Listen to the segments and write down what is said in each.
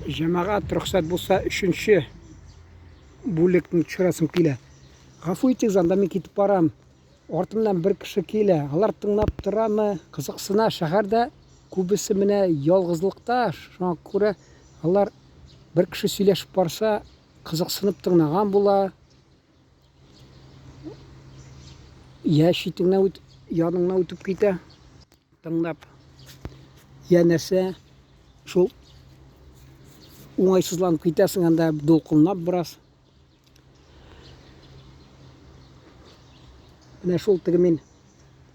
Җәмәгать, рөхсәт булса, өченче бүлекне төшерәсем килә. Гафу итегез, анда мин китеп барам. Артымнан бер кеше килә. Алар тыңлап торамы, кызыксына. Шәһәрдә күбесе менә ялгызлыкта, шуңа күрә алар бер кеше сөйләшеп барса, кызыксынып тыңлаган була. Я читеңнән үт, яныңнан үтеп китә. Тыңлап. Я нәрсә, шул уңайсызланып китәсең анда дулкынлап бераз. Менә шул теге мин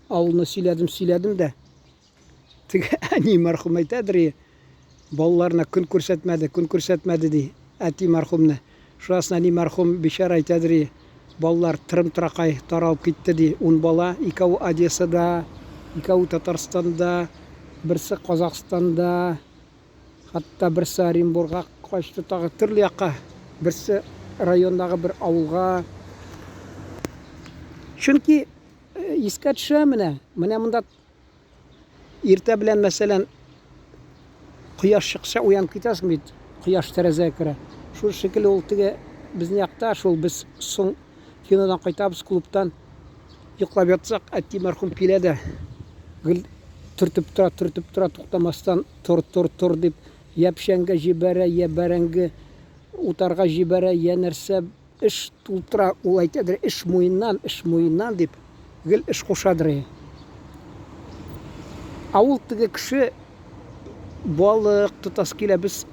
авылны сөйләдем, сөйләдем дә. Теге әни мәрхүм әйтәдер, балаларына көн күрсәтмәде, көн күрсәтмәде ди, әти мәрхүмне. Шунасын әни мәрхүм бичара әйтәдер, балалар тырым-тыракай таралып китте ди, ун бала, икәү Одессада, икәү Татарстанда, берсе Казахстанда, хәтта берсе Оренбурга качты, тагы төрле якка, берсе райондагы бер авылга. Чөнки искә төшә менә, менә монда Иртә белән, мәсәлән, кояш чыкса, уянып китәсең бит, кояш тәрәзәгә керә. Шул шикелле ул теге безнең якта шул без соң кинодан кайтабыз клубтан, йоклап ятсак, әти мәрхүм килә дә гел төртеп тора, төртеп тора, туктамастан тор, тор, тор дип, я печәнгә җибәрә, я бәрәңге утарга җибәрә, я нәрсә. Эш тултыра, ул әйтәдер, эш муеннан, эш муеннан дип, гел эш кушадыр. Ә ул теге кеше балык тотасы килә, без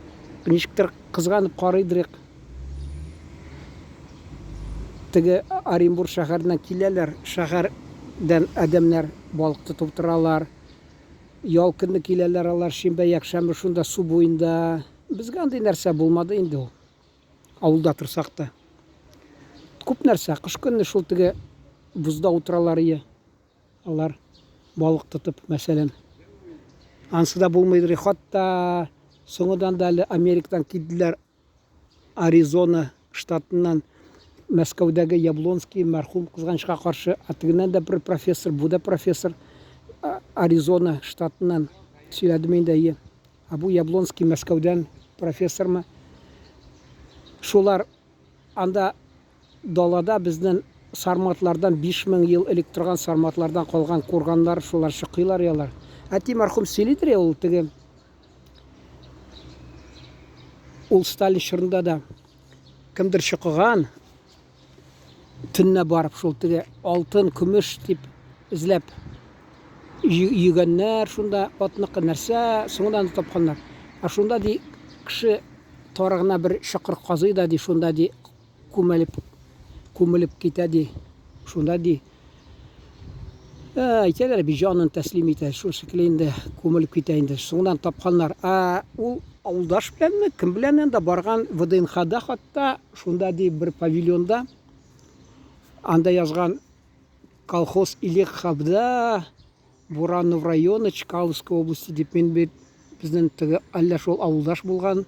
ничектер кызганып карыйдырык. Теге Оренбург шәһәреннән киләләр, шәһәрдән адәмнәр балык тотып торалар. Ял көнне киләләр алар, шимбә, якшәмбе шунда су буенда. Безгә андый нәрсә булмады инде ул. Авылда торсак та. Күп нәрсә. Кыш көнне шул теге бозда утыралар ие. Алар балык тотып, мәсәлән. Ансы да булмыйдыр. Хатта соңыдан да әле Америкадан килделәр. Аризона штатыннан Мәскәүдәге Яблонский мәрхүм кызганычка каршы, а тегеннән дә бер профессор, бу да профессор Аризона штатыннан сөйләдем инде, әйе. Ә бу Яблонский Мәскәүдән профессормы? Шулар анда далада безнен сарматлардан 5000 ел элек торган сарматлардан калган курганнар шулар чокыйлар ялар. Әти мәрхүм сөйлидер я ул теге ул Сталин чорында да кемдер чокыган төнлә барып шул теге алтын, көмеш дип эзләп йөгәннәр шунда атныкы нәрсә, соңыннан тапканнар. Ә шунда ди кеше тарыгына бер чокыр казый да ди, шунда ди күмелеп күмелеп китә ди. Шунда ди әйтәләр бит җанын тәслим итә, шул шикелле инде күмелеп китә инде. Соңыннан тапканнар. Ә ул авылдаш беләнме, кем белән анда барган ВДНХда хатта Шунда ди бер павильонда анда язган колхоз Илек-Хабда Буранов районы Чкаловской области дип мин бит безнең теге әллә шул авылдаш булган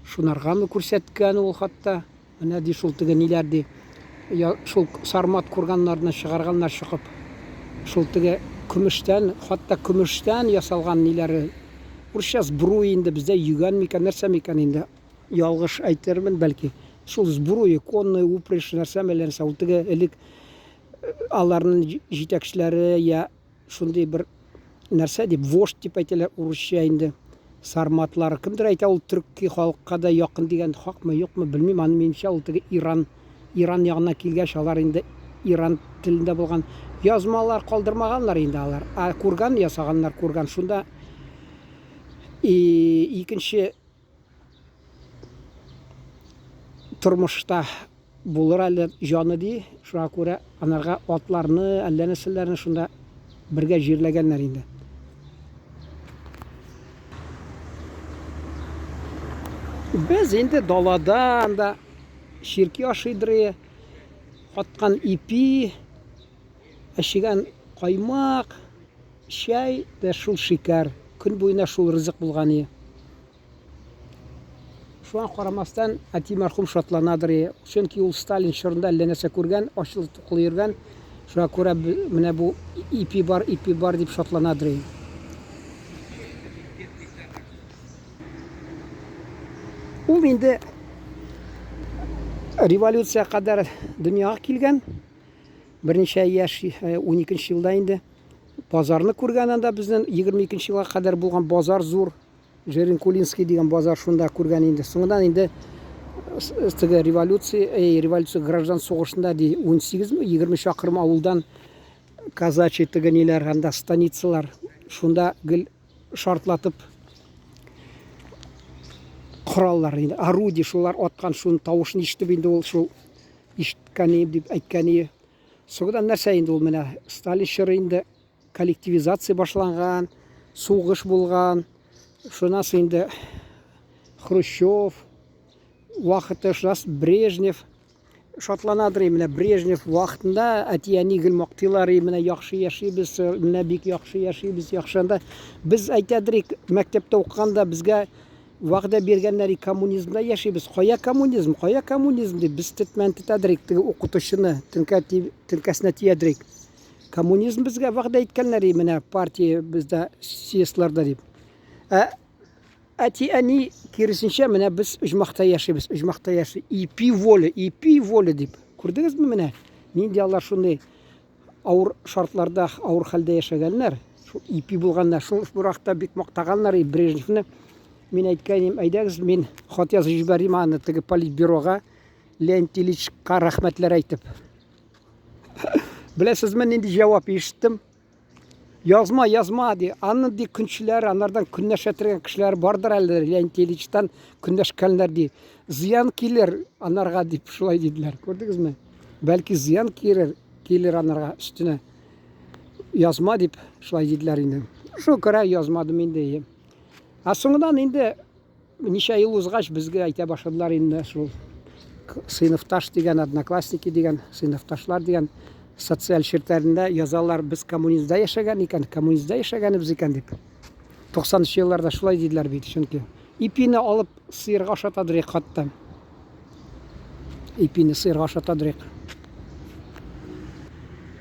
шунаргамы күрсәткән ул хатта менә ди шул теге ниләр ди я, шул сармат курганнарны чыгарганнар чыгып шул теге көмештән хатта көмештән ясалган ниләре урысча сбруй инде бездә йөгән микән нәрсә микән инде Ялгыш әйтермен, бәлки. Шул сбруя, конная упряжь, нәрсә мәллә нәрсә. Ул теге элек э, аларның җитәкчеләре я шундый бер нәрсә дип, вождь дип әйтәләр урысча инде. Сарматлар. Кемдер әйтә, ул төрки халыкка да якын дигән хакмы, юкмы, белмим. Аны минемчә ул теге Иран, Иран ягына килгәч, алар инде Иран телендә булган язмалар калдырмаганнар инде алар. Ә курган ясаганнар, курган. Шунда и икенче тормышта булыр әле җаны ди. Шуңа күрә анарга атларны, әллә нәрсәләрне шунда бергә җирләгәннәр инде. Без инде далада анда чирки ашыйдыр, каткан ипи, әчегән каймак, чәй дә шул шикәр. Көн буена шул ризык булган и. Шуңа карамастан, әти мәрхүм шатланадыр, чөнки ул Сталин чорында әллә нәрсә күргән, ачлы-туклы йөргән. Шуңа күрә менә бу ипи бар, ипи бар дип шатланадыр. Ул инде революция кадәр дөньяга килгән. Берничә яшь, 12 елда инде базарны күргән анда безнең 22 елга кадәр булган базар зур. Жеринкулинский дигән базар шунда күргән инде. Соңыннан инде теге революция, эй, революция граждан сугышында ди 18 20 чакрым авылдан казачий теге ниләр анда станицалар шунда гел шартлатып кораллар инде орудие шулар аткан шуның тавышын ишетеп инде ул шул ишеткән дип әйткән. Соңыннан нәрсә инде ул менә Сталин чоры инде коллективизация башланган, сугыш булган. Шуннан соң инде Хрущев вакыты, шуннан соң Брежнев шатланадыр менә Брежнев вакытында әти-әни гел мактыйлар, менә яхшы яшибез, менә бик яхшы яшибез, яхшы анда. Без әйтәдер мәктәптә укыганда безгә вәгъдә биргәннәр, коммунизмда яшибез. Кая коммунизм, кая коммунизм дип без тетмән тетәдер теге укытучыны, тенкә тенкәсенә тиядер. Коммунизм безгә вәгъдә иткәннәр, менә партия бездә съездларда дип. Ә әти-әни киресенчә, менә без оҗмахта яшибез, оҗмахта яши. Ипи воля, ипи воля дип. Күрдегезме менә? Нинди алар шундый авыр шартларда, авыр хәлдә яшәгәннәр. Шул ипи булганнар. Шул уракта бик мактаганнар и Брежневны. Мин әйткән идем, әйдәгез, мин хат язып җибәрим аны теге политбюрога, Леонид Ильичка рәхмәтләр әйтеп. Беләсезме, нинди җавап ишеттем? Язма, язма, ди. Аны ди көнчеләр, анардан көнләшә торган кешеләр бардыр әле, Леонид Ильичтан көнләшкәннәр ди. Зыян килер анарга дип шулай диделәр. Күрдегезме? Бәлки зыян килер, килер анарга өстенә. Язма дип шулай диделәр инде. Шул күрә язмадым инде. Ә соңыннан инде Ничә ел узгач, безгә әйтә башладылар инде шул сыйныфташ дигән, одноклассники дигән, сыйныфташлар дигән социаль челтәрендә язалар, без коммунизмда яшәгән икән, коммунизмда яшәгәнебез икән дип. 90 елларда шулай диделәр бит, чөнки ипине алып сыерга ашатадыр хатта. Ипине сыерга ашатадыр.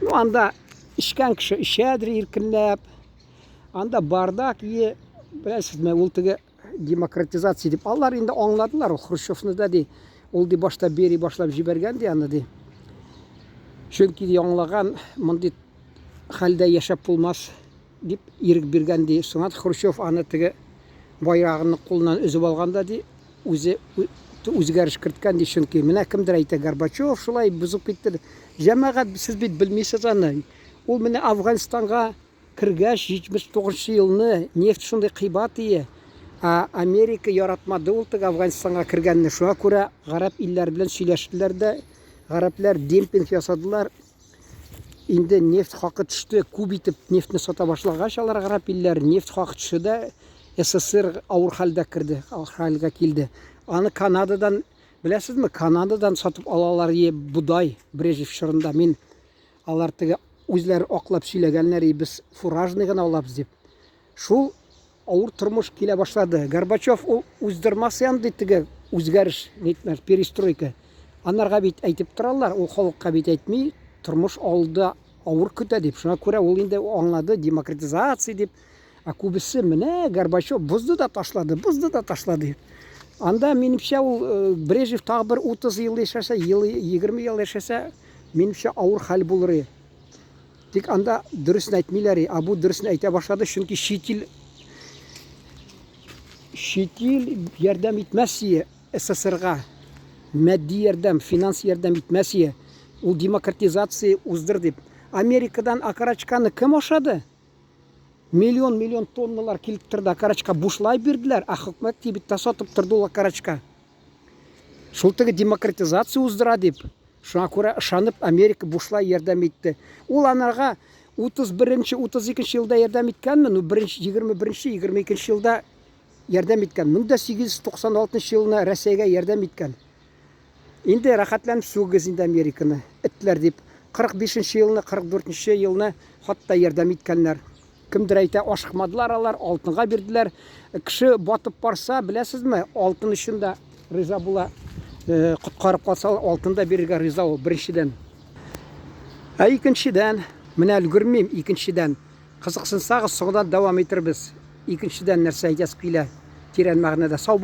Ну, анда эчкән кеше эчәдер иркенләп. Анда бардак, е, беләсезме, ул теге демократизация дип. Алар инде аңладылар, ул Хрущевны да ди. Ул ди башта Берия башлап җибәргән ди аны ди. Чөнки ди аңлаган, мондый хәлдә яшәп булмас дип ирек биргән ди. Соңат Хрущев аны теге байрагын кулыннан өзеп алган да ди, үзе үзгәреш керткән ди, чөнки менә кемдер әйтә, Горбачев шулай бозып китте. Җәмәгать, сез бит белмисез аны. Ул менә Афганстанга Кергәч, 79 нчы елны нефть шундый кыйбат ие, ә Америка яратмады ул теге Афганистанга кергәнне. Шуңа күрә гарәп илләре белән сөйләштеләр дә, гарәпләр демпинг ясадылар. Инде нефть хакы төште, күп итеп нефтьне сата башлагач, алар гарәп илләре нефть хакы төште дә, СССР авыр хәлдә керде, хәлгә килде. Аны Канададан, беләсезме, Канададан сатып алалар ие бодай Брежнев чорында. Мин Алар теге үзләре аклап сөйләгәннәр, и без фуражный гына алабыз дип. Шул авыр тормыш килә башлады. Горбачев ул уздырмас янды теге үзгәреш, нитмәс, перестройка. Анарга бит әйтеп торалар, ул халыкка бит әйтми, тормыш алда авыр көтә дип. Шуңа күрә ул инде аңлады, демократизация дип. Ә күбесе менә Горбачев бозды да ташлады, бозды да ташлады. Анда минемчә ул э, Брежнев тагы бер 30 ел яшәсә, ел 20 ел яшәсә, минемчә авыр хәл булыр иде. Тик анда дөресен әйтмиләр, ә бу дөресен әйтә башлады, чөнки чит ил чит ил ярдәм итмәс ие СССРга. Матди ярдәм, финанс ярдәм итмәс ие. Ул демократизация уздыр дип. Америкадан окорочканы кем ашады? Миллион-миллион тонналар килеп торды, окорочка бушлай бирделәр, ә хөкүмәт кибеттә сатып торды ул окорочка. Шул теге демократизация уздыра дип, шуңа күрә ышанып Америка бушлай ярдәм итте. Ул анарга 31-нче, 32-нче елда ярдәм иткәнме? Ну, беренче, 21-нче, 22-нче елда ярдәм иткән. 1896 елны Рәсәйгә ярдәм иткән. Инде рәхәтләнеп сүгегез инде Американы, этләр дип. 45 нче елны, 44 нче елны хатта ярдәм иткәннәр. Кемдер әйтә, ашыкмадылар алар, алтынга бирделәр. Кеше батып барса, беләсезме, алтын өчен дә риза була. Э, коткарып калса, алтын да бирергә риза ул, беренчедән. Ә икенчедән, менә өлгермим, икенчедән, кызыксынсагыз, соңыннан дәвам итербез. Икенчедән нәрсә әйтәсе килә, тирән мәгънәдә. Сау.